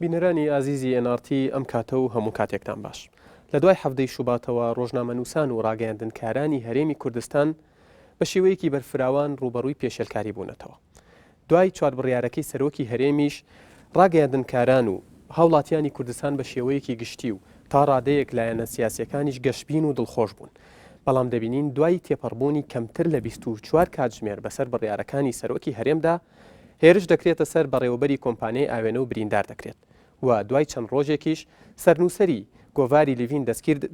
بینەرانی ئازیزی NRT ئەم کاتە و هەموو کاتێکتان باش. لە دوای حەڤدەی شوباتەوە ڕۆژنامەنووسان و ڕاگەیاندنکارانی هەرێمی کوردستان بە شێوەیەکی بەرفراوان ڕووبەڕووی پێشێلکاری بوونەتەوە. دوای چواربڕیارەکەی سەرۆکی هەرێمیش ڕاگەیاندنکاران و هاوڵاتیانی کوردستان بە شێوەیەکی گشتی و تا ڕادەیەک لایەنە سیاسیەکانیش گەشبین و دڵخۆش بوون بەڵام دەبینین دوای تێپەڕبوونی کەمتر لە 24 کاتژمێر بەسەر بڕیارەکانی سەرۆکی هەرێمدا هێرش دەکرێتە سەر بەڕێوەبەری کۆمپانیای ئاوێنە و بریندار دەکرێت و دوای چەند ڕۆژێکیش سەرنووسەری گۆڤاری لڤین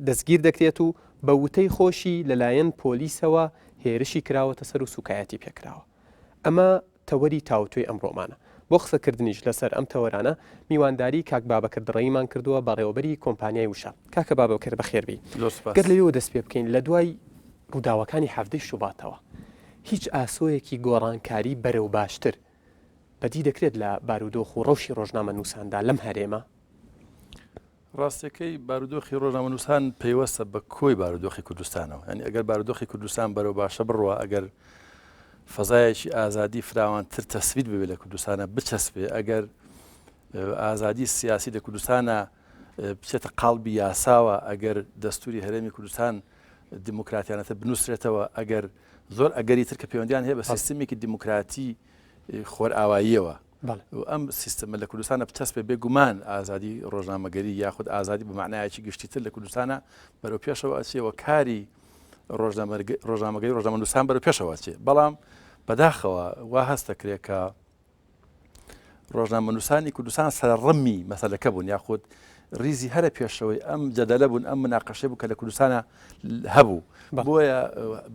دەستگیر دەکرێت و بە وتەی خۆشی لەلایەن پۆلیسەوە هێرشی کراوەتە سەر و سوکایەتی پێکراوە. ئەمە تەوەری تاوتوێی ئەمڕۆمانە. بۆ قسەکردنیش لەسەر ئەم تەوەرانە میوانداری کاک بابەکر دڕەییمان کردووە بەڕێوەبەری کۆمپانیای وشە. کاکە بابەکر بەخێربێی. زۆر سوپاس. گەر لەوێوە دەست پێ بکەین لە دوای ڕووداوەکانی حەڤدەی شوباتەوە هیچ ئاسۆیەکی گۆڕانکاری بەرەو باشتر بەدی دەکرێت لە بارودۆخ و ڕەوشی ڕۆژنامەنووساندا لەم هەرێمە؟ ڕاستەکەی بارودۆخی ڕۆژنامەنووسان پەیوەستە بە کۆی بارودۆخی کوردستانەوە یانی ئەگەر بارودۆخی کوردستان بەرەو باشە بڕوا ئەگەر فەزایەکی ئازادی فراوانتر تەسبیت ببێت لە کوردستانە بچەسپێ ئەگەر ئازادی سیاسی لە کوردستانە بچێتە قاڵبی یاساوە ئەگەر دەستوری هەرێمی کوردستان دیموکراتیانەتە بنووسرێتەوە ئەگەر زۆر ئەگەری تر کە پەیوەندیان هەیە بە سیستمێکی دیموکراتی خۆرئاواییەوە و ئەم سیستمە لە کوردستانە بچەسپێ بێگومان ئازادی ڕۆژنامەگەری یاخود ئازادی بە معنایەکی گشتیتر لە کوردستانە بەرەو پێشەوە ئەچێەوە کاری ڕۆژنامەگەری ڕۆژنامەنووسان بەرەو پێشەوە ئەچێ بەڵام بەداخەوە وا هەست دەکرێت کە ڕۆژنامەنووسانی کوردستان سەرڕمی مەسەلەکە بوون یاخود ریزی هەرە پێشەوەی ئەم جەدەلە بوون ئەم مناقەشەی بوو کە لە کوردستانە هەبوو بۆیە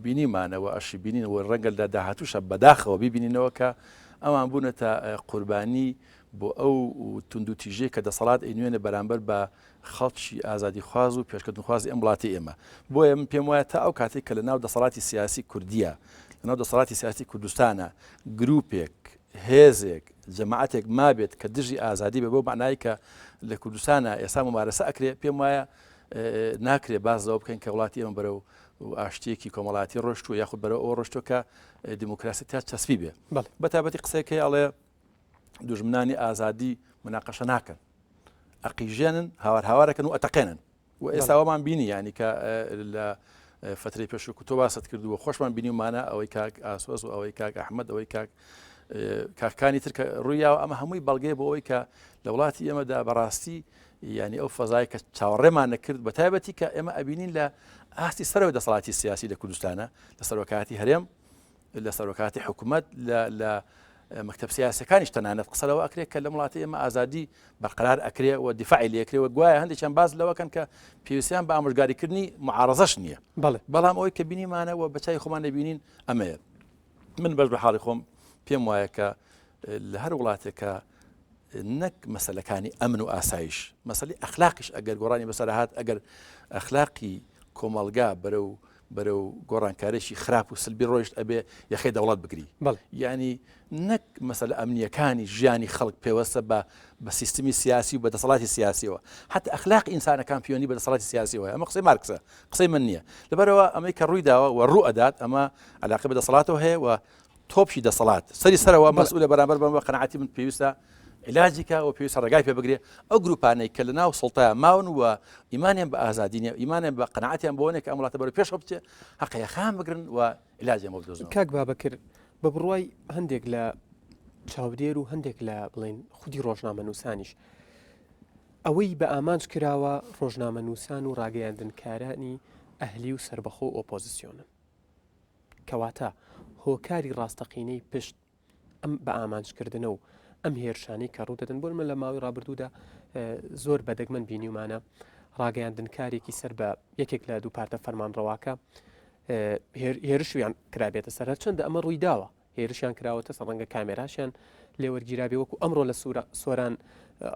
بینیمانەوە ئەشی بینینەوە ڕەنگە لە داهاتووشە بەداخەوە بیبینینەوە کە ئەوان بوونەتە قوربانی بۆ ئەو توندوتیژەی کە دەسەڵات ئەینوێنێ بەرامبەر بە خەڵکی ئازادیخواز و پێشکەوتنخوازی ئەم وڵاتی ئێمە. بۆیە من پێم وایە تا ئەو کاتێک کە لە ناو دەسەڵاتی سیاسی کوردیە، لە ناو دەسەڵاتی سیاسی کوردستانە گروپێک، هێزێک، جەماعەتێک مابێت کە دژی ئازادی بێ بەو مەعنای کە لە کوردستانە ئێستا مومارەسە ئەکرێ، پێم وایە ناکرێ باس لەوە بکەین کە وڵاتی ئێمە بەرەو ئاشتیەکی کۆمەڵایەتی ڕۆشتووە یاخود بەرەو ئەوە ڕۆشتووە کە دیموکراسی تا چەسپی بێ. بە تایبەتی قسەیەک هەیە ئەڵێ دوژمنانی ئازادی مناقەشە ناکەن ئەقیژێنن هاوار هاوارەکەن و ئەتەقێنن و ئێستا ئەومان بینی ینی کە لە فترەی پێشوو تۆ باست کردووە خۆشمان بینیمانە ئەوەی کاک ئاسۆز و ئەوەی کاک ئەحمد ئەوەی کاک کاکانی تر کە ڕوویاوە ئەمە هەمووی بەڵگەیە بۆ ئەوەی کە لە وڵاتی ئێمەدا بەڕاستی ینی ئەو فەزای کە چاوەڕێمان نەکرد بە تایبەتی کە ئێمە ئەبینین لە ئاستی سەرەوە دەسەڵاتی سیاسی لە کوردستانە لە سەرۆکاتی هەرێم لە سەرۆکاتی حکوومەت لە مەکتەب سیاسەکانیش تەنانەت قسە لەوە ئەکرێت کە لەم وڵاتی ئێمە ئازادی بەرقەرار ئەکرێ و دیفاعی لێکرێ و گوایە هەندێکیان باس لەوەکەن کە پێویستیان بە ئامۆژگاریکردنی معارەزەش نییە بەڵام ئەوەی کە بینیمانە و بە چای خۆمان دەبینین ئەمەیە من بەش بە حاڵی خۆم پێم وایە کە لە هەر وڵاتێکە نەک مەسلەکانی ئەمن و ئاسایش مەسلی ئەخلاقیش ئەگەر گۆڕانی بەسەر هات ئەگەر ئەخلاقی کۆمەڵگا بەرەو بەرەو گۆڕانکارێکی خراپ و سلبی ڕۆیشت ئەبێ یەخەی دەوڵەت بگری یعنی نەک مەسەلە ئەمنیەکانی ژیانی خەڵک پێوەستە بە بە سیستمی سیاسی و بە دەسەڵاتی سیاسیەوە حتی ئەخلاق ئینسانەکان پیۆنی بە دەسەڵاتی سیاسیەوە ئەمە قسەی مارکسە قسەی من نییە لەبەرەوە ئەمەی کە ڕووی داوە و ڕوو ئەدات ئەمە علاقە بە دەسەڵاتەوە هەیە و تۆپی دەسەڵات سەری سەرەوە مەسئولە بەرامبەر بەم بە قەناعەتی من پێویستە عیلاجی کا و پێویستە ڕێگای پێ بگرێ ئەو گروپانەی کە لە ناو سوڵتەیا ماون و ئیمانیان بە ئازادی نیە ئیمانیان بە قەناعەتیان بەوە نیە کە ئەم وڵاتە بەرەو پێشەوە بچێ هەقە یەخەیان بگرن و عیلاجیان بۆ بدۆزنەوە. کاک بابەکر بە بڕوای هەندێک لە چاودێر و هەندێک لە بڵێن خودی ڕۆژنامەنووسانیش ئەوەی بە ئامانج کراوە ڕۆژنامەنووسان و ڕاگەیاندنکارانی ئەهلی و سەربەخۆ و ئۆپۆزیسیۆنن. کەواتە هۆکاری ڕاستەقینەی پشت ئەم بە ئامانجکردنە و ئەم هێرشانەی کە ڕوودەدەن بۆ من لە ماوەی ڕابردوودا زۆر بە دەگمەن بینیومانە ڕاگەیاندنکارێکی سەر بە یەکێک لە دوو پارتە فەرمانڕەواکە هێرشیان کرابێتە سەر هەرچەندە ئەمە ڕووی داوە هێرشیان کراوەتە سەر ڕەنگە کامێراشیان لێوەرگیرابێ وەکو ئەمڕۆ لە سۆران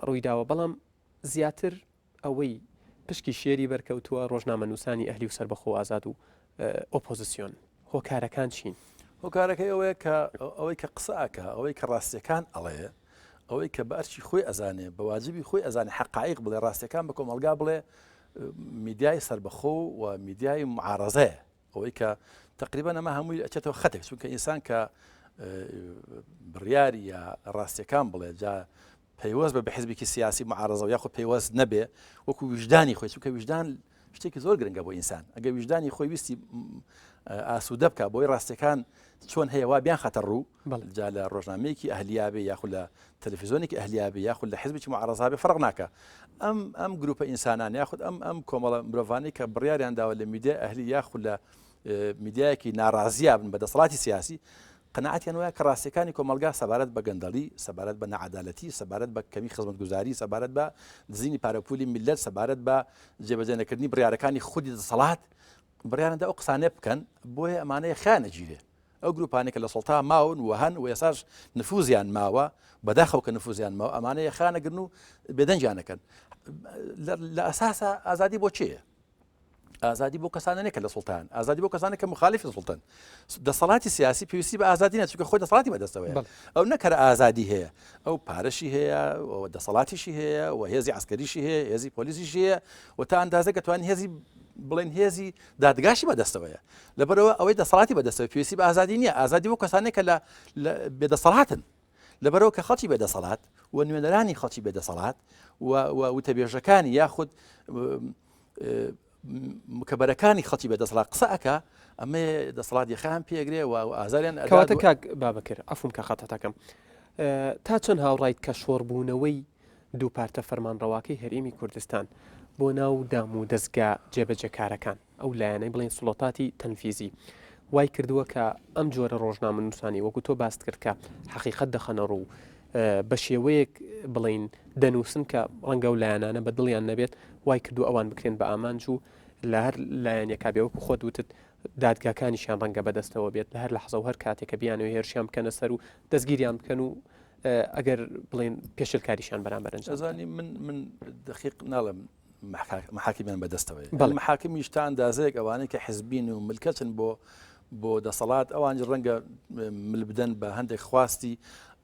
ڕوویداوە بەڵام زیاتر ئەوەی پشکی شێری بەرکەوتووە ڕۆژنامەنووسانی ئەهلی و سەربەخۆ و ئازاد و ئۆپۆزسیۆن. هۆکارەکان چین؟ هۆکارەکەی ئەوەیە کە ئەوەی کە قسە ئەکا، ئەوەی کە ڕاستیەکان ئەڵێ، ئەوەی کە بە ئەرکی خۆی ئەزانێ، بە واجبی خۆی ئەزانێ حەقائیق بڵێ، ڕاستیەکان بە کۆمەڵگا بڵێ، میدیای سەربەخۆ و میدیای معارەزەیە. ئەوەی کە تەقریبەن ئەمە هەمووی ئەچێتەوە خەتێک، چونکە ئینسان کە بڕیاری یا ڕاستیەکان بڵێ جا. پەیوەست بە بە حزبێکی سیاسی معارەزەوە یاخود پەیوەست نەبێ وەکو ویژدانی خۆی چونکە ویژدان شتێکی زۆر گرنگە بۆ ئینسان ئەگەر ویژدانی خۆی ویستی ئاسوودە بکە بۆی ڕاستەکان چۆن هەیە وا بیان خەتە ڕوو جا لە ڕۆژنامەیەکی ئەهلیابێ یاخود لە تەلەفیزۆنێکی ئەهلیابێ یاخود لە حزبێکی معارەزابێ فەرق ناکە ئەم ئەم گروپە ئینسانان یاخود ئەم ئەم کۆمەڵە مرۆڤانی کە بڕیاریان داوە لە میدیای ئەهلی یاخود لە میدیایەکی ناڕازییا بن بە دەسەڵاتی سیاسی قەناعەتیان وایە کە ڕاستیەکانی کۆمەڵگا سەبارەت بە گەندەڵی، سەبارەت بە ناعەدالەتی، سەبارەت بە کەمی خزمەتگوزاری، سەبارەت بە دزینی پارەوپولی میللەت، سەبارەت بە جێبەجێ نەکردنی بڕیارەکانی خودی دەسەڵات، بڕیاریان دا ئەو قسانە بکەن، بۆیە ئەمانە یەخەیان ئەگیرێ. ئەو گروپانەی کە لە سوڵتا ماون و هەن و ئێستاش نفوزیان ماوە، بەداخەوە کە نفوزیان ماوە، ئەمانە یەخەیان ئەگرن و بێدەنگیان ئەکەن. لە ئەساسا ئازادی بۆ کێیە؟ ئازادی بۆ کەسانە نیە کە لە سوڵتان ئازادی بۆ کەسانە کە مخالفی سوڵتان دەسەڵاتی سیاسی پێویستی بە ئازادی نیە چونکە خۆی دەسەڵاتی بەدەستەوەیە ئەو نەکەرە ئازادی هەیە ئەو پارەشی هەیە و دەسەڵاتیشی هەیە و هێزی عسکەریشی هەیە هێزی پۆلیسیشی هەیە و تا ئەندازە کە توانی هێزی بڵێن هێزی دادگاشی بەدەستەوەیە لەبەرەوە ئەوەی دەسەڵاتی بەدەستەوە پێویستی بە ئازادی نییە ئازادی بۆ کەسانێک کە لە بێدەسەڵاتن لەبەرئەوە کە خەڵکی بێدەسەڵات و نوێنەرانی خەڵکی بێدەسەڵات و وتەبێژەکانی یاخود مکەبەرەکانی خەڵکی بێدەسەڵات قسە ئەکا ئەمە دەسەڵات یەخەیان پێگرێ و ئازاریان کەواتە کاک بابەکر عەفوم کە خەتەتەکەم تا چەند هاوڕایت کە شۆڕبوونەوەی دوو پارتە فەرمانڕەواکەی هەرێمی کوردستان بۆ ناو دام و دەزگا جێبەجێکارەکان ئەو لایەنەی بڵێین سوڵەتاتی تەنفیزی وای کردووە کە ئەم جۆرە ڕۆژنامەنووسانی وەکو تۆ باست کرد کە حەقیقەت دەخەنە ڕوو بە شێوەیەک بڵین دەنووسن کە ڕەنگە و لایەنانە بە دڵیان نەبێت وای کردو ئەوان بکرێن بە ئامانج و لە هەر لایەنێکا بێ وەکو خۆت وتت دادگاکانیشیان ڕەنگە بەدەستەوە بێت لە هەر لەحزە و هەر کاتێک کە بیانەوە هێرشیان بکەنە سەر و دەستگیریان بکەن و ئەگەر بڵێن پێشلکاریشان بەرامبەر ئەزانی من من دقیق ناڵم محاکمیان بەدەستەوەیە بەڵێ محاکمیش تا ئەندازەیەک ئەوانەی کە حزبین و ملکەچن بۆ بۆ دەسەڵات ئەوانج ڕەنگە مل بدەن بە هەندێک خواستی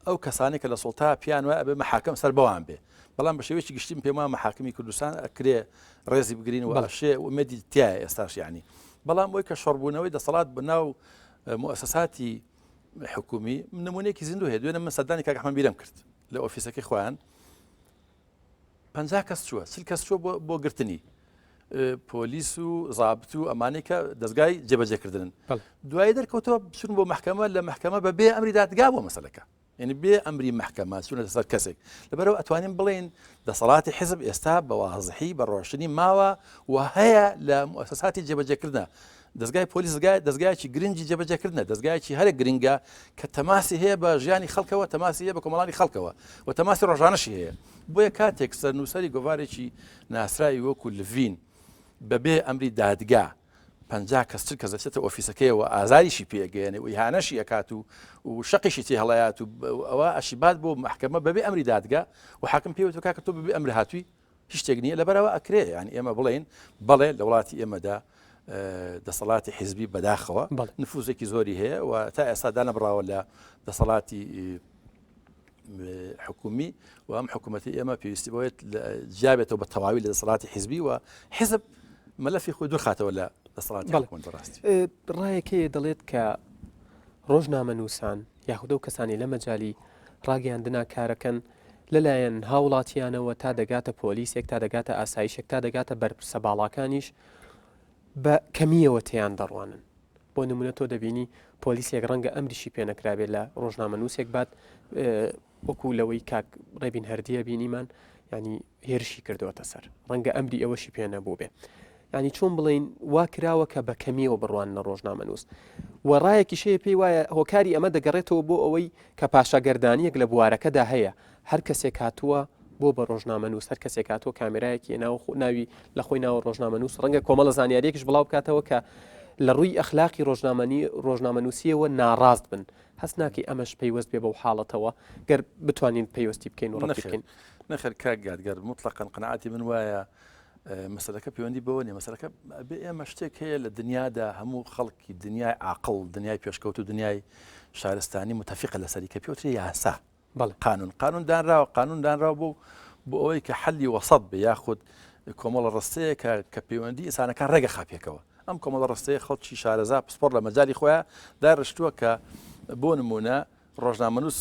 ئەو کەسانی کە لە سوڵتا پیان وایە ئەبێ محاکم سەر بەوان بێ بەڵام بە شێوەیەکی گشتیم پێم وایە محاکمی کوردستان ئەکرێ ڕێزی بگرین و ئەشێ ئومێدی تایە ئێستاش یعنی بەڵام ئەوی کە شۆڕبوونەوەی دەسەڵات بە ناو موسساتی حکومی نمونەیەکی زیندوو هەیە دوێنێ من سەردانی کاک ئەحمەد بیرم کرد لە ئۆفیسەکەی خۆیان 50 کەس چووە 40 کەس چووە بۆ گرتنی پۆلیس و زابت و ئەمانەی کە دەستگای جێبەجێکردنن دوایی دەرکەوتەوە بچون بۆ محکەمە لە محکەمە بە بێ ئەمری دادگا بۆ مەسەلەکە یعنی بێ ئەمری محکەمە چوونەتە سەر کەسێک لەبەرەوە ئەتوانین بڵێن دەسەڵاتی حزب ئێستا بە وازحی بە ڕۆشنی ماوە و هەیە لە موسساتی جێبەجێکردە دەزگای پۆلیس دەزگایەکی گرنگی جێبەجێکردنە، دەزگایەکی هەرە گرنگە کە تەماسی هەیە بە ژیانی خەڵکەوە، تەماسی هەیە بە کۆمەڵانی خەڵکەوە و تەماسی ڕۆژانەشی هەیە. بۆیە کاتێک سەرنووسەری گۆڤارێکی ناسراوی وەکو لڤین بەبێ ئەمری دادگا 50 کەس 40 کەس دەچێتە ئۆفیسەکەیەوە ئازاریشی پێگەیەنێ و ئیهانەشی ئەکات و و شەقیشی تێ هەڵەیات و ئەوە ئەشیبات بۆ مەحکەمە بەبێ ئەمری دادگا و حاکم پێی وتووە کاکە تۆ بەبێ ئەمر هاتووی هیچ شتێک نییە لەبەرەوە ئەکرێ یانی ئێمە بڵێین بەڵێ لە وڵاتی ئێمەدا دەسەڵاتی حیزبی بەداخەوە نفوزێکی زۆری هەیە و تا ئێستا دانەبڕاوە لە دەسەڵاتی حکومی و ئەم حکوومەتی ئێمە پێویستی بۆیت جیابێتەوە بە تەواوی لە دەسەڵاتی حیزبی و حیزب مەلەفی خۆی دوورخاتەوە لە دەسەڵاتی حکومەت بەڕاستی ڕایەکەیە دەڵێت کە ڕۆژنامەنووسان یاخود ئەو کەسانی لە مەجای ڕاگەیاندنا کارەکەن لەلایەن هاوڵاتیانەوە تا دەگاتە پۆلیسێک تا دەگاتە ئاسایشێک تا دەگاتە بەرپرسە باڵاکانیش بە کەمییەوە تێیان دەڕوانن. بۆ نمونە تۆ دەبینی پۆلیسێک ڕەنگە ئەمریشی پێ نەکرابێت لە ڕۆژنامەنووسێک بات وەکو لەوەی کاک ڕێبین هەردیە بینیمان ینی هێرشی کردووەتە سەر ڕەنگە ئەمری ئەوەشی پێ نەبوو بێ. ینی چۆن بڵین وا کراوە کە بە کەمیەوە بڕواننە ڕۆژنامەنووس و ڕایەکیش هەیە پێی وایە هۆکاری ئەمە دەگەڕێتەوە بۆ ئەوەی کە پاشاگەردانیەک لە بوارەکەدا هەیە هەر کەسێک هاتووە بۆ بە ڕۆژنامەنووس هەر کەسێک هاتووە کامێرایەکی ناو ناوی لە خۆی ناوە ڕۆژنامەنووس ڕەنگە کۆمەڵە زانیاریەکیش بڵاو بکاتەوە کە لە ڕووی ئەخلاقی ڕۆژنامەنی ڕۆژنامەنووسیەوە ناڕاست بن هەست ناکەی ئەمەش پەیوەست بێ بەو حاڵەتەوە گەر بتوانین پەیوەستی بکەین و ڕەتی بکەین نەخێر کاک گادگەر مطلقاً قەناعەتی من وایە مەسەلەکە پەیوەندی بەوە نیە مەسەلەکە ئەبێ ئێمە شتێک هەیە لە دنیادا هەموو خەڵکی دنیای عاقڵ دنیای پێشکەوت و دنیای شارستانی متفقە لەسەری کە پێوترێ یاسا بەڵێ. قانون قانون دانراوە قانون دانراوە بۆ بۆ ئەوەی کە حەلی وەسەت بێ یاخود کۆمەڵە ڕستەیە کە کە پەیوەندی ئینسانەکان ڕێگە خاپێکەوە ئەم کۆمەڵە ڕستەیە خەڵکی شارەزا پسپۆر لە مەجای خۆیان داڕشتووە کە بۆ نمونە ڕۆژنامەنووس.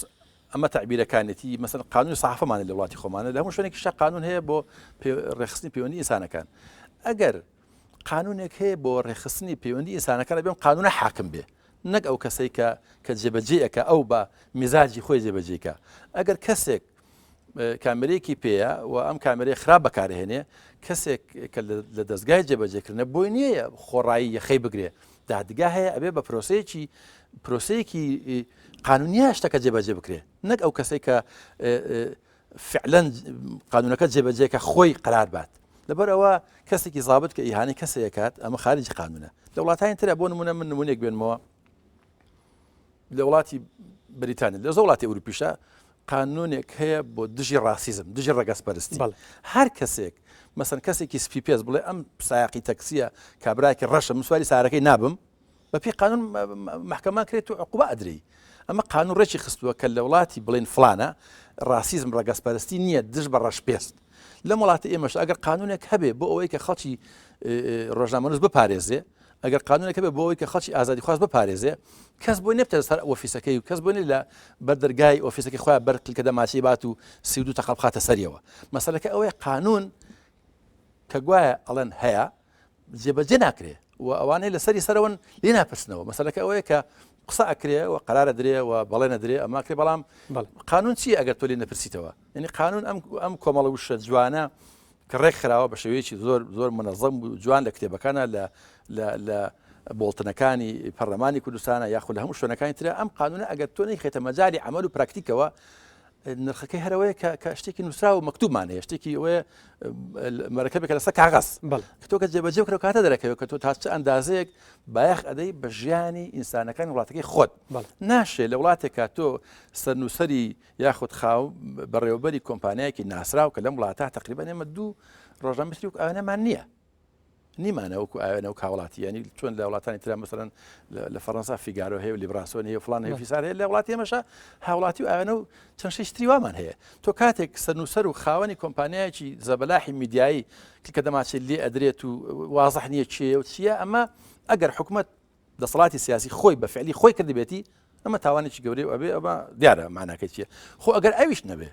ئەمە تەعبیرەکانێتی مەسەن قانونی سەحافەمانە لە وڵاتی خۆمانە لە هەموو شوێنێکیشا قانون هەیە بۆ ڕێکخستنی پەیوەندی ئینسانەکان ئەگەر قانونێک هەیە بۆ ڕێکخستنی پەیوەندی ئینسانەکان ئەبێ ئەم قانونە حاکم بێ نەک ئەو کەسەی کە کە جێبەجێ ئەکا ئەو بە میزاجی خۆی جێبەجێکا ئەگەر کەسێک کامێرەیەکی پێیە و ئەم کامێرەی خراپ بەکارهێنێ کەسێک کە لە دەستگای جێبەجێکردنە بۆی نییە خۆڕایی یەخەی بگرێ دادگا هەیە ئەبێ بە پرۆسەیەکی پرۆسەیەکی قانونیە شتەکە جێبەجێ بکرێ نەک ئەو کەسێک کە فعلەن قانونەکە جێبەجێکە خۆی قرار بات لەبەر ئەوە کەسێکی زابت کە ئیهانەی کەسێکات ئەمە خارجی قانونە لە وڵاتانی ترە بۆ نمونە من نمونێک بێنمەوە لە وڵاتی بریتانیا لە زۆر وڵاتی ئەوروپیشە قانونێک هەیە بۆ دژی ڕاسیزم دژی ڕەگەزپەرستی هەر کەسێک مەسەن کەسێکی سپی پێست بڵێ ئەم سایەقی تەکسیە کابراکی ڕەشە من سواری سارەکەی نابم بەپی قانون محکەمە کرێت و عقوبە ئەدرێی ئەمە قانون ڕێکی خستووە کە لە وڵاتی بڵێن فلانە ڕاسیزم ڕەگەزپەرستی نییە دژ بە ڕەشپێست لەم وڵاتی ئێمەش ئەگەر قانونێک هەبێ بۆ ئەوەی کە خەڵکی ڕۆژنامەنووس بپارێزێ ئەگەر قانونێک هەبێ بۆ ئەوەی کە خەڵکی ئازادیخواز بپارێزێ کەس بۆی نەبتە سەر ئۆفیسەکەی و کەس بۆ نیە لە بەر دەرگای ئۆفیسەکەی خۆیان بەر کلکە دەماچەی بات و 32 تەقەڵ بخاتە سەریەوە مەسەلەکە ئەوەیە قانون کە گوایە ئەڵێن هەیە جێبەجێ ناکرێ و ئەوانەی لەسەری سەرەوەن لێ ناپرسنەوە مەسەلەکە ئەوەیە کە قسە ئەکرێ و قەرارە درێ و بەڵێنە درێ ئەمە کرێ بەڵام قانون چی ئەگەر تۆ لێ نەپرسیتەوە یعنی قانون ئەم ئەم کۆمەڵە وشە جوانە کە ڕێک خراوە بە شێوەیەکی زۆر زۆر منەزەم و جوان لە کتێبەکانە لە لە لە بۆڵتنەکانی پەرلەمانی کوردستانە یاخود لە هەموو شوێنەکانی ترە ئەم قانونە ئەگەر تۆ نەیخێتە مەجای عمل و پراکتیکەوە نرخەکەی هەرەوەیە کە کە شتێکی نووسرا و مەکتوبمان هەیە شتێکی ئەوەیە مەرەکەبێکە لەسەر کاغەز کە تۆ کە جێبەجێ بکرێ کاتە دەرەکەوێت کە تۆ تا چ ئەندازەیەک بایەخ ئەدەی بە ژیانی ئینسانەکانی وڵاتەکەی خۆت ناشێ لە وڵاتێکا تۆ سەرنووسەری یاخود خاو بەڕێوەبەری کۆمپانیایەکی ناسراو کە لەم وڵاتە تقریبا ئێمە دوو ڕۆژنامەی تری وەک ئەوانەمان نییە نیمانە وەکو ئاوێنە و کاوڵاتی ینی چۆن لە وڵاتانی ترا مەسەرەن لە فەڕەنسا فیگارۆ هەیە و لیبراسۆن هەیە و فلان هەیە فیسار هەیە لە وڵاتی ئێمەشە هاوڵاتی و ئاوێنە و چەند شتێکی تری وامان هەیە تۆ کاتێک سەرنووسەر و خاوەنی کۆمپانیایەکی زەبەلاحی میدیایی کە دەماچێت لێ ئەدرێت و وازح نییە کێیە و چییە ئەمە ئەگەر حکومت دەسەڵاتی سیاسی خۆی بە فعلی خۆی کردبێتی ئەمە تاوانێکی گەورەی و ئەبێ ئەمە دیارە ماناکەی چییە خۆ ئەگەر ئەویش نەبێ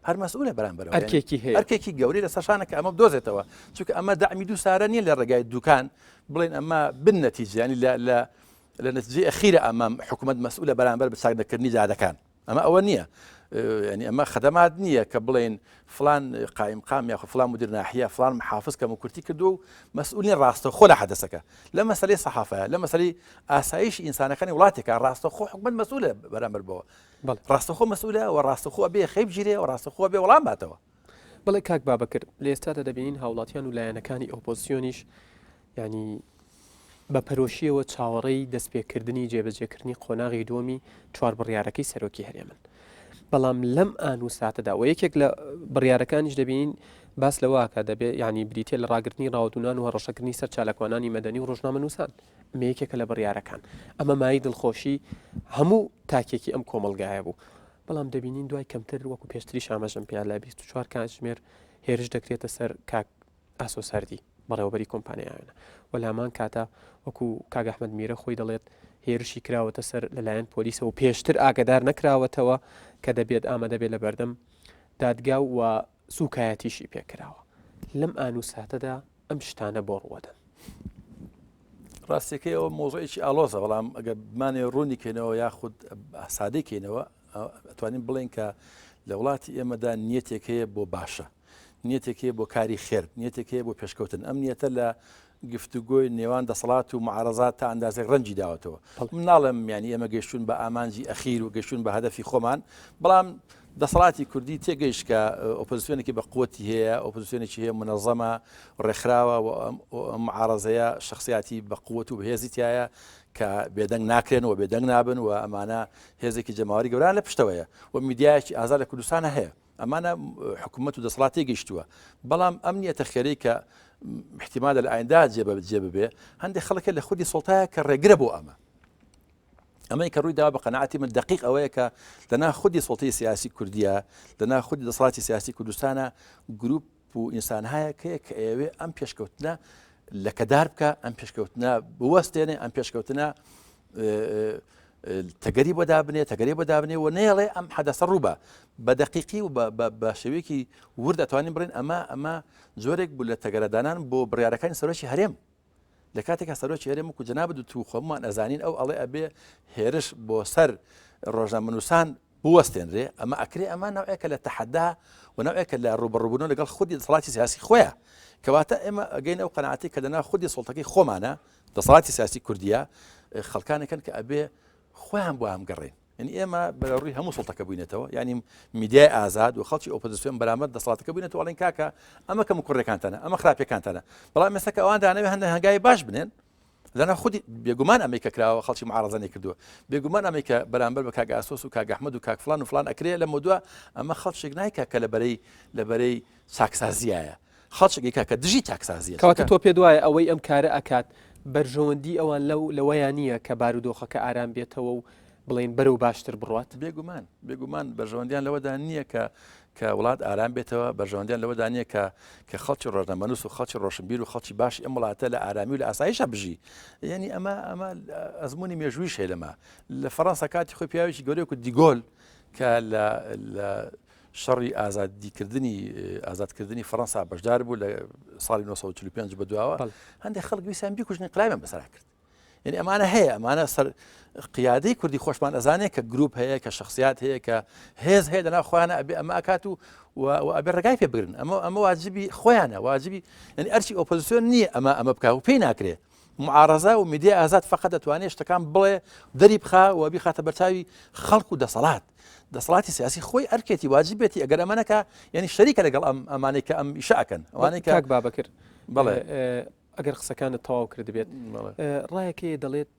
هەر مەسئولە بەرامبەر ئەرکێکی هەیە ئەرکێکی گەورەی لەسەر شانە کە ئەمە بدۆزێتەوە چونکە ئەمە دەعمی دوو سارە نییە لە ڕێگای دوکان بڵێن ئەمە بن نەتیجە ینی لە لە لە نەتیجەی ئەخیرە ئەمە حکوومەت مەسئولە بەرامبەر بە چاک نەکردنی جادەکان ئەمە ئەوە نییە ینی ئەمە خەدەمات نییە کە بڵێن فلان قائیمقام یاخود فلان مدیر ناحیە فلان محافظ کەم و کورتی کردو و مەسئولین ڕاستەوخۆ لە حەدەسەکە لە مەسەلەی سەحافەیە لە مەسەلەی ئاسایشی ئینسانەکانی وڵاتێکە ڕاستەوخۆ حکومەت مەسئولە بەرامبەر بەوە ڕاستەخۆ مەسئولە و ڕاستەخۆ ئەبێ خەی بگیرێ و ڕاستەخۆ بێ وەڵام باتەوە. بەڵێ کاک بابەکر، لە ئێستادا دەبینین هاوڵاتیان و لایەنەکانی ئۆپۆزسیۆنیش یانی بە پەرۆشیەوە چاوەڕێی دەستپێکردنی جێبەجێکردنی قۆناغی دووەمی چوار بڕیارەکەی سەرۆکی هەرێمن. بەڵام لەم ئان و ساتەدا و یەکێک لە بڕیارەکانیش دەبینین باس لەوەکە دەبێ یعنی بریتە لە ڕاگرتنی ڕاوەدونان و هەڕەشەکردنی سەر چالاکوانانی مەدەنی و ڕۆژنامەنووسان ئەمە یەکێکە لە بڕیارەکان ئەمە مایەی دڵخۆشی هەموو تاکێکی ئەم کۆمەڵگایە بوو بەڵام دەبینین دوای کەمتر وەکو پێشتریش ئاماژەم پێیا لە 24 کاتژمێر هێرش دەکرێتە سەر کاک ئاسۆ سەردی بەڕێوەبەری کۆمپانیای ئاوێنە و لە هەمان کاتا وەکو کاک ئەحمەد میرە خۆی دەڵێت هێرشی کراوەتە سەر لەلایەن پۆلیسەوە پێشتر ئاگدار نەکراوەتەوە کە دەبێت ئامادە بێت لە بەردەم دادگا و سوکایەتیشی پێکراوە لەم ئان و ساتەدا ئەم شتانە بۆ ڕووەدەن؟ ڕاستیەکەی ئەوە مۆزۆیەکی ئالۆزە بەڵام ئەگەر بمانێ ڕوونی کەینەوە یاخود سادەی کەینەوە ئەتوانین بڵێن کە لە وڵاتی ئێمەدا نیەتێک هەیە بۆ باشە نیەتێک هەیە بۆ کاری خێر نیەتێک هەیە بۆ پێشکەوتن ئەم نیەتە لە گفتوگۆی نێوان دەسەڵات و معارەزات تا ئەندازێک ڕەنجی داوەتەوە من ناڵێم یانی ئێمە گەیشتوون بە ئامانجی ئەخیر و گەیشتوون بە هەدەفی خۆمان بەڵام دەسەڵاتی کوردی تێگەیشت کە ئۆپۆزیسیۆنێکی بە قوتی هەیە ئۆپۆزیسیۆنێکی هەیە منەزەمە ڕێکخراوە و ئەم معارەزەیە شخصیاتی بە قوت و بەهێزی تایە کە بێدەنگ ناکرێن و بێدەنگ نابن و ئەمانە هێزێکی جەماوەری گەوران لە پشتەوەیە و میدیایەکی ئازاد لە کوردستانە هەیە ئەمانە حکوومەت و دەسەڵات تێگەیشتووە بەڵام ئەم نیەتە خێرەی کە احتیمالە لە ئایندا جێبەجێ ببێ هەندێک خەڵکە لە خودی سوڵتایە کە ڕێگرە بۆ ئەمە ئەمەی کە ڕووی داوە بە قەناعەتی من دقیق ئەوەیە کە لەنا خودی سوڵتەی سیاسی کوردیە لەنا خودی دەسەڵاتی سیاسی کوردستانە گروپ و ئینسانهایەک هەیە کە ئەیەوێ ئەم پێشکەوتنە لەکەدار بکە ئەم پێشکەوتنە بوەستێنێ ئەم پێشکەوتنە. تەگەری بۆ دابنێ تەگەری بۆ دابنێ و نەیەڵێ ئەم حەدەسە ڕووبا بە دەقیقی و بە شێوەیەکی ورد ئەتوانین بڵێن ئەمە ئەمە جۆرێک بوو لە تەگەرەدانان بۆ بڕیارەکانی سەرۆکی هەرێم لە کاتێکا سەرۆکی هەرێم وەکو جەنابت و تو خۆمان ئەزانین ئەو ئەڵێ ئەبێ هێرش بۆ سەر ڕۆژنامەنووسان بوەستێنرێ ئەمە ئەکرێ ئەمە نەوعێکە لە تەحەدا و نەوعێکە لە ڕووبەڕووبوونەوە لەگەڵ خودی دەسەڵاتی سیاسی خۆیان کەواتە ئێمە ئەگەین ئەو قەناعەتی کە لەناو خودی سوڵتەکەی خۆمانە دەسەڵاتی سیاسی کوردیە خەڵکانێکن کە ئەبێ خۆیان بۆ ئەم گەڕێن یعنی ئێمە بەرەڕووی هەموو سڵتەکە بووینەتەوە یعنی میدیای ئازاد و خەڵکی ئۆپۆزیسیۆن بەرامبەر دەسەڵاتەکە بووینەتەوە ئەڵێن کاکە ئەمە کەم و کوڕەکانتانە ئەمە خراپەکانتانە بەڵام ئێستا کە ئەوان دانەوێ هەندە هەنگاوی باش بنێن لەنا خودی بێگومان ئەمەی کە کراوە خەڵکی معارەزە نەیکردووە بێگومان ئەمەی کە بەرامبەر بە کاک ئاسۆس و کاک ئەحمەد و کاک فلان و فلان ئەکرێ لە مۆدووە ئەمە خەڵکێک نایکا کە لە بەرەی لە بەرەی چاکسازیایە خەڵکێک ئەیکا کە دژی چاکسازیە کەواتە تۆ پێت وایە ئەوەی ئەم کارە ئەکات بەرژەوەندی ئەوان لەو لەوەیا نییە کە بارودۆخەکە ئارام بێتەوە و بڵێین بەرەو باشتر بڕوات؟ بێگومان بێگومان بەرژەوەندیان لەوەدا نییە کە کە وڵات ئارام بێتەوە بەرژەوەندیان لەوەدا نییە کە کە خەڵکی ڕۆژنامەنووس و خەڵکی ڕۆشنبیر و خەڵکی باشی ئەم وڵاتە لە ئارامی و لە ئاسایشە بژی یعنی ئەمە ئەمە ئەزمموی مێژوویش هەیە لەمە لە فەڕەنسا کاتی خۆی پیاوێکی گەورەیەک و دیگۆل کە لە لە شەڕی ئازادیکردنی ئازادکردنی فەڕەنسا بەشدار بوو لە ساڵی 1945 بە دواوە هەندێک خەڵک ویستیان بیکوژن ئینقلابیان بەسەرا کرد یعنی ئەمانە هەیە ئەمانە سەر قیادەی کوردی خۆشمان ئەزانێت کە گروپ هەیە کە شخصیات هەیە کە هێز هەیە لەناو خۆیانە ئەبێ ئەمە ئەکات و ئەبێ ڕێگای پێ بگرن ئەمە ئەمە واجبی خۆیانە واجبی یعنی ئەرچی ئۆپۆزیسیۆن نییە ئەمە ئەمە بکە و پێی ناکرێ معارەزە و میدیای ئازاد فەقەت دەتوانێت شتەکان بڵێ دەری بخا و بیخاتە بەرچاوی خەڵک و دەسەڵات دەسەڵاتی سیاسی خۆی ئەرکێتی واجب بێتی ئەگەر ئەمە نەکا یعنی شەریکە لەگەڵ ئەم ئەمانەی کە ئەم ئیشە ئەکەن ئەوانەی کە کاک بابەکر بەڵێ ئەگەر قسەکانت تەواو کردبێت ڕایەکەیە دەڵێت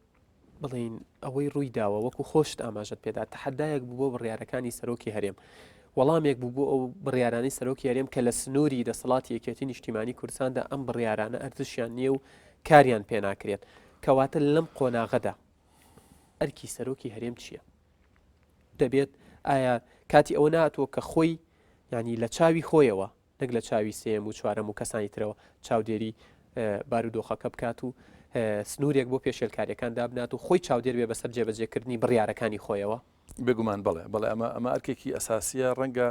بڵێین ئەوەی ڕووی داوە وەکو خۆشت ئاماژەت پێدا تەحەدایەک بوو بۆ بڕیارەکانی سەرۆکی هەرێم وەڵامێک بوو بۆ ئەو بڕیارانەی سەرۆکی هەرێم کە لە سنووری دەسەڵاتی یەکێتی نیشتیمانی کوردستاندا ئەم بڕیارانە ئەرزشیان نییە و کاریان پێناکرێت کەواتە لەم قۆناغەدا ئەرکی سەرۆکی هەرێم چییە؟ دەبێت ئایا کاتی ئەوە ناتوە کە خۆی ینی لە چاوی خۆیەوە نەک لە چاوی سێیەم و چوارەم و کەسانی ترەوە چاودێری بارودۆخەکە بکات و سنوورێک بۆ پێشێلکاریەکان دابنات و خۆی چاودێر بێ بەسەر جێبەجێکردنی بڕیارەکانی خۆیەوە؟ بێگومان بەڵێ بەڵێ ئەمە ئەمە ئەرکێکی ئەساسیە ڕەنگە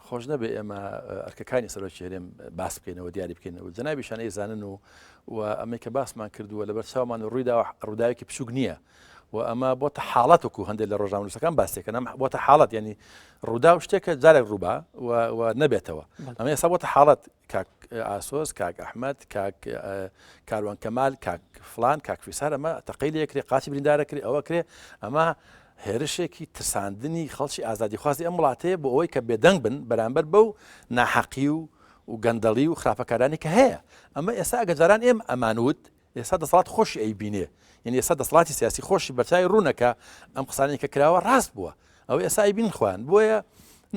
خۆش نەبێ ئێمە ئەرکەکانی سەرۆکی هەرێم باس بکەینەوە دیاری بکەینەوە جەنابیشان ئەیزانن و و ئەمەی کە باسمان کردووە لەبەر چاومان ڕوویدا ڕووداوێکی بچووک نییە و ئەمە بۆتە حاڵەت وەکو هەندێک لە ڕۆژنامەنووسەکان باسێکەن ئەم بۆتە حاڵەت یعنی ڕوودا و شتێکە جارێک ڕووبا و نەبێتەوە ئەمە ئێستا بۆتە حاڵەت کاک ئاسۆس کاک ئەحمد کاک کاروان کەمال کاک فلان کاک فیسار ئەمە تەقەی لێکرێ قاچی بریندارەکرێ ئەوە کرێ ئەمە هێرشێکی ترساندنی خەڵکی ئازادیخوازی ئەم وڵاتەیە بۆ ئەوەی کە بێدەنگ بن بەرامبەر بەو ناحەقی و و گەندەڵی و خراپەکارانی کە هەیە ئەمە ئێستا ئەگە جاران ئێم ئەمانوت ئێستا دەسەڵات خۆشی ئەیبینێ یعنی ئێستا دەسەڵاتی سیاسی خۆشی بەرچاوی ڕوونە کە ئەم قسانەی کە کراوە ڕاست بووە ئەو ئێستا ئەیبین خۆیان بۆیە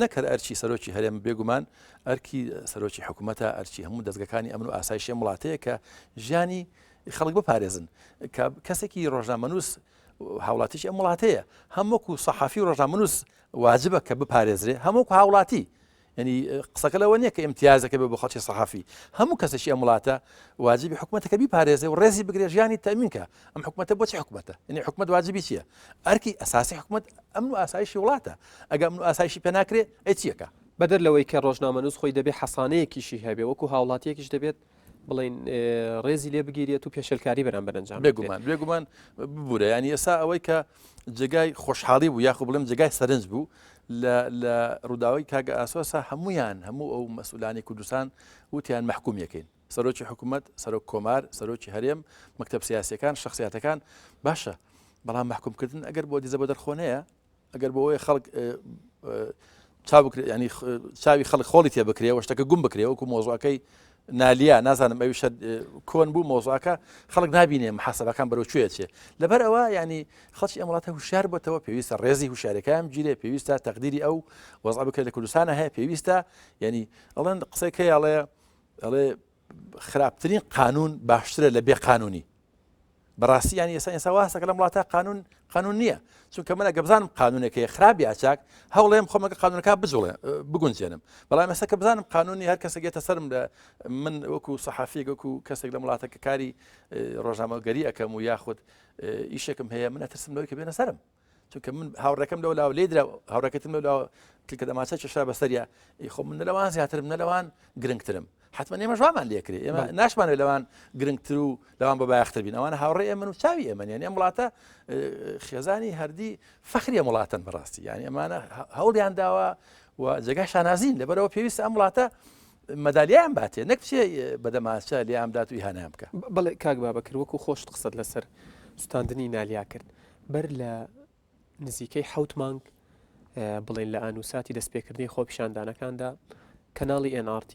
نەک هەر ئەرکی سەرۆکی هەرێم بێگومان ئەرکی سەرۆکی حکوومەتە ئەرکی هەموو دەستگەکانی ئەمن و ئاسایشی ئەم وڵاتەیە کە ژیانی خەڵک بپارێزن کە کەسێکی ڕۆژنامەنووس هاوڵاتیش ئەم وڵاتەیە هەم وەکو سەحافی و ڕۆژنامەنووس واجبە کە بپارێزرێ هەم وەکو هاوڵاتی یعنی قسەکە لەوە نییە کە ئیمتیازەکە بێ بۆ خەڵکی سەحافی هەموو کەسێکی ئەم وڵاتە واجبی حکومەتەکە بیپارێزێ و ڕێزی بگرێ ژیانی تەمین کە ئەم حکومەتە بۆچی حکومەتە یعنی حکومەت واجبی چییە ئەرکی ئەساسی حکومەت ئەمن و ئاسایشی وڵاتە ئەگە ئەمن و ئاسایشی پێ ناکرێ ئەی چیەکە بەدەر لەوەی کە ڕۆژنامەنووس خۆی دەبێ حەسانەیەکیشی هەبێ وەکو هاوڵاتیەکیش دەبێت بڵین ڕێزی لێ بگیرێت و پێشلکاری بەرامبەر ئەنجام بێگومان بێگومان ببوورە ینی ئێستا ئەوەی کە جێگای خۆشحاڵی بوو یاخو بڵێم جێگای سەرنج بوو لە ڕووداوی کاک ئاسۆسا هەمویان هەموو ئەو مەسئولانی کوردستان وتیان مەحکوم یەکەین سەرۆکی حکوومەت سەرۆک کۆمار سەرۆکی هەرێم مەکتەب سیاسەکان شخصیاتەکان باشە بەڵام مەحکومکردن ئەگەر بۆ دیزە بۆ دەرخۆنەیە ئەگەر بۆ ئەوەی خەڵک چاو بکرێ ینی چاوی خەڵک خۆڵی تێ بکرێ و شتەکە گوم بکرێ وەکو مۆزوعەکەی نالیا نازانم ئەوی شەر کۆن بوو مۆزوعەکە خەڵک نبینێ محاسبەکان بەرەو کوێ چێ لەبەر ئەوە ینی خەڵکی ئەم وڵاتە هوشیار بۆتەوە پێویستە ڕێزی هوشیارەکان گیرێ پێویستە تەقدیری ئەو وەزع بکرێت لە کوردستانە هەیە پێویستە ینی ئەڵێن قسەکەی ئەڵێ ئەڵێ خراپترین قانون باشترە لە بێ قانونی بەڕاستی یانی ئێستا ئێستا واسەکە لەم وڵاتە قانون قانون نییە چونکە من ئەگە بزانم قانونەکەی خراپ یا چاک هەوڵێم خۆمەکە قانونەکە بجوڵێ بگونجێنم بەڵام ئێستا کە بزانم قانونی هەر کەسێک گێتە سەرم لە من وەکو سەحافیەک وەکو کەسێک لەم وڵاتە کە کاری ڕۆژنامەگەری ئەەکەم و یاخود ئیشێکم هەیە من ئەترسم لەوەی کە بێنە سەرم. چونکە من هاوڕێکەم لەو لاوە لێدرا هاوڕێکەتم لەو لاوە کلکە دەماچە کێشرا بەسەریا ئی خۆ من لەوان زیاترم نە لەوان گرنگترم حتمما ئێمەش وامان لێکرێ ئێمە ناشمانێت لەوان گرنگتر و لەوان بە بایەختر بین ئەوانە هاوڕێ ئێمن و چاوی ئێمە یعنی ئەم وڵاتە خێزانی هەردی فەخری ئەم وڵاتن بەڕاستی یعنی ئەمانە هەوڵیان داوە و جێگای شانازین لەبەرەوە پێویستە ئەم وڵاتە مەدالیایان باتێ نەک بچێ بەدەماچە لێیان بدات و ئیهانەیان بکا. بەڵێ کاک بابەکر وەکو خۆشت قسەت لەسەر سوتاندنی نالیا کرد بەر لە نزیکەی حەوت مانگ بڵێن لە ئانوساتی دەستپێکردنی خۆپیشاندانەکاندا کەناڵی NRT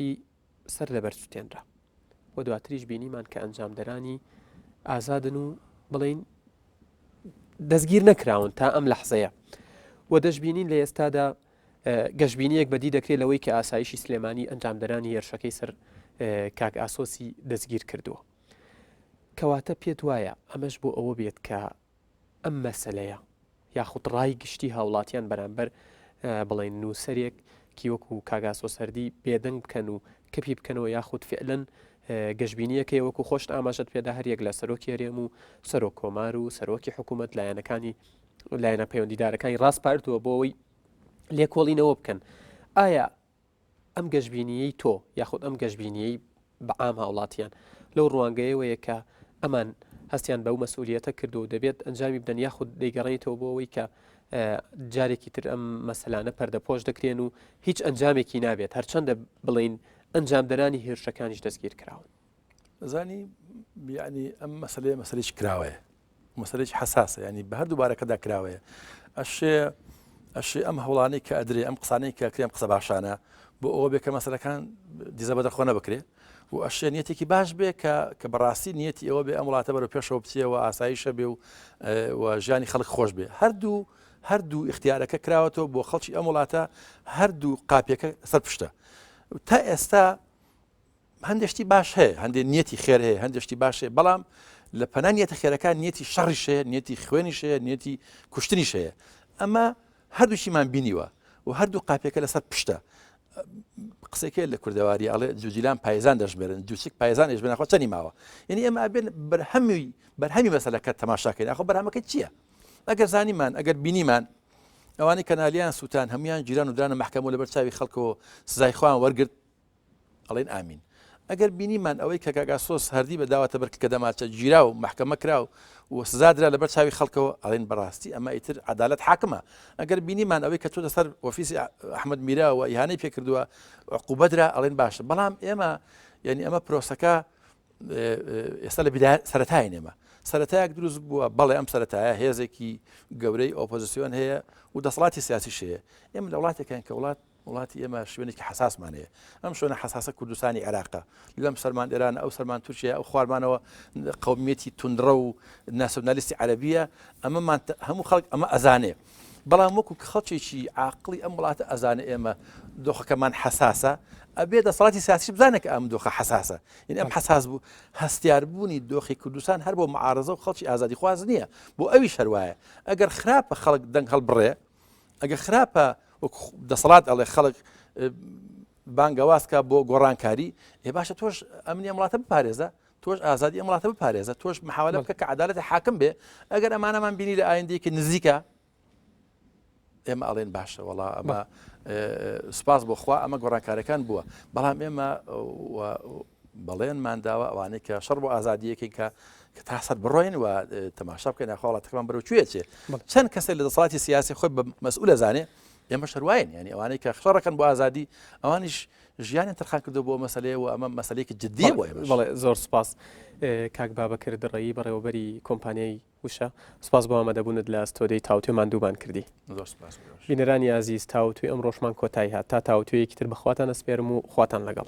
سەر لەبەر سوتێنرا و دواتریش بینیمان کە ئەنجامدەرانی ئازادن و بڵین دەستگیر نەکراون تا ئەم لەحزەیە و دەشبینین لە ئێستادا گەشبینییەک بەدی دەکرێت لەوەی کە ئاسایشی سلێمانی ئەنجامدەرانی هێرشەکەی سەر کاک ئاسۆسی دەستگیر کردووە. کەواتە پێت وایە ئەمەش بۆ ئەوە بێت کە ئەم مەسەلەیە یاخود ڕای گشتی هاوڵاتیان بەرامبەر بڵێن نووسەرێک کی وەکو کاک ئاسۆ سەردی بێدەنگ بکەن و کپی بکەنەوە یاخود فعلەن گەشبینیەکەی وەکو خۆشت ئاماژەت پێدا هەریەک لە سەرۆکی هەرێم و سەرۆک کۆمار و سەرۆکی حکوومەت لایەنەکانی لایەنە پەیوەندیدارەکانی ڕاسپاردووە بۆ ئەوەی لێکۆڵینەوە بکەن ئایا ئەم گەشببینیەی تۆ یاخود ئەم گەشببینیەی بەعام هاوڵاتیان لەو ڕوانگەیەوەیە کە ئەمان هەستیان بەو مەسئولیەتە کردو و دەبێت ئەنجامی بدەن یاخود دەیگەڕێنیتەوە بۆ ئەوەی کە جارێکی تر ئەم مەسەلانە پەردەپۆش دەکرێن و هیچ ئەنجامێکی نابێت هەرچەندە بڵین ئەنجامدەرانی هێرشەکانیش دەستگیر کراون. زانی یعنی ئەم مەسلەیە مەسلێکی کراوەیە مەسلێکی حساسە ینی بە هەردوو بارەکەدا کراوەیە ئەشێ ئەشێ ئەم هەوڵانەی کە ئەدرێ ئەم قسانەی کە کرێم قسە باشانە بۆ ئەوە بێ کە مەسلەکان دیزە بەدەرخۆ نەبکرێ و ئەشێ نیەتێکی باش بێ کە کە بەڕاستی نیەتی ئەوە بێ ئەم وڵاتە بەرەو پێشەوە بچێەوە ئاسایشە بێ و و ژیانی خەڵک خۆش بێ هەردوو هەردوو اختیارەکە کراوەتەوە بۆ خەڵکی ئەم وڵاتە هەردوو قاپیەکە سەر پشتە تا ئێستا هەندێک شتی باش هەیە هەندێک نیەتی خێر هەیە هەندێک شتی باش هەیە بەڵام لە پەنا نیەتە خێرەکان نیەتی شەڕیش هەیە نیەتی خوێنیش هەیە نیەتی کوشتنیش هەیە ئەمە هەردووشیمان بینیوە و هەردوو قاپیەکە لەسەر پشتە قسەکە لە کوردەواری ئەڵێ جوجیلان پایزان دەژمێرن جوچک پایزان ئێژ بناخۆ چەنی ماوە یعنی ئێمە ئەبێن بەرهەمی بەرهەمی مەسەلەکە تەماشاکەین ئاخۆ بەرهەمەکە چییە ئەگەر زانیمان ئەگەر بینیمان ئەوانەی کەنالیان سووتان هەمویان گیران و درانە مەحکەمە لەبەر چاوی خەڵکەوە سزای خۆیان وەرگرت ئەڵێن ئامین. ئەگەر بینیمان ئەوەی کە کاک ئاسۆس هەردی بە داوەتە بەر کلکە دەماچە گیرا و مەحکەمە کرا و سزا درا لەبەر چاوی خەڵکەوە ئەڵێن بەڕاستی ئەمە ئیتر عەدالەت حاکمە. ئەگەر بینیمان ئەوەی کە چۆتە سەر ئۆفیسی ئەحمەد میرا و ئیهانەی پێ کردووە عقوبە درا ئەڵێن باشە. بەڵام ئێمە یعنی ئەمە پرۆسەکە ئێستا لە بیدایە سەرەتای ئێمە سەرەتایەک دروست بووە بەڵێ ئەم سەرەتایە هێزێکی گەورەی ئۆپۆزیسیۆن هەیە و دەسەڵاتی سیاسیش هەیە ئێمە لە وڵاتێکان کە وڵات وڵاتی ئێمە شوێنێکی حەساسمان هەیە ئەم شوێنە حەساسە کوردستانی عێراقە لەم سەرمان ئێران ئەو سەرمان تورکیا ئەو خوارمانەوە قومیەتی توندڕە و ناسیۆنالیستی عەربیە ئەمەمان هەموو خەڵک ئەمە ئەزانێ بەڵام وەکو خەڵکێکی عاقڵی ئەم وڵاتە ئەزانێ ئێمە دۆخەکەمان حەساسە ئەبێ دەسەڵاتی سیاسی بزانێت کە ئەم دۆخە حەساسە یعنی ئەم حەساس بوو هەستیاربوونی دۆخی کوردستان هەر بۆ معارزە و خەڵکی ئازادیخواز نییە بۆ ئەویش هەروایە ئەگەر خراپە خەڵک دەنگ هەڵبڕێ ئەگەر خراپە وەک دەسەڵات ئەڵێ خەڵک بانگەواز کە بۆ گۆڕانکاری ئێ باشە تۆش ئەمنی ئەم وڵاتە بپارێزە تۆش ئازادی ئەم وڵاتە بپارێزە تۆش محاولە بکە کە عدالەتی حاکم بێ ئەگەر ئەمانەمان بینی لە ئایندەیەکی نزیکە ئێمە ئەڵێن باشە وەڵا ئەمە سوپاس بۆ خوا ئەمە گۆڕانکارەکان بووە بەڵام ئێمە بەڵێنمان داوە ئەوانەی کە شەڕ بۆ ئازادییەکەین کە کە تا سەر بڕۆین و تەماشا بکەین ئاخۆ وڵاتەکەمان بەرەو کوێ ئەچێ چەند کەسێک لە دەسەڵاتی سیاسی خۆی بە مەسئول ئەزانێ ئێمەش هەر واین یانی ئەوانەی کە شەڕەکەن بۆ ئازادی ئەوانیش ژیانیان تەرخان کردو بۆ مەسەلەیە و ئەمە مەسەلەیەکی جدیە بۆ ئێمەش. بەڵێ زۆر سوپاس کاک بابەکر دڕەیی بەڕێوەبەری کۆمپانیای وشە سوپاس بۆ ئامادەبوونت لە ستۆدیۆی تاوتوێ ماندوومان کردی. زۆر سوپاس بۆ ئێوەش. بینەرانی ئازیز تاوتوێی ئەمڕۆشمان کۆتایی هات تا تاوتوێیەکی تر بە خواتان ئەسپێرم و خواتان لەگەڵ.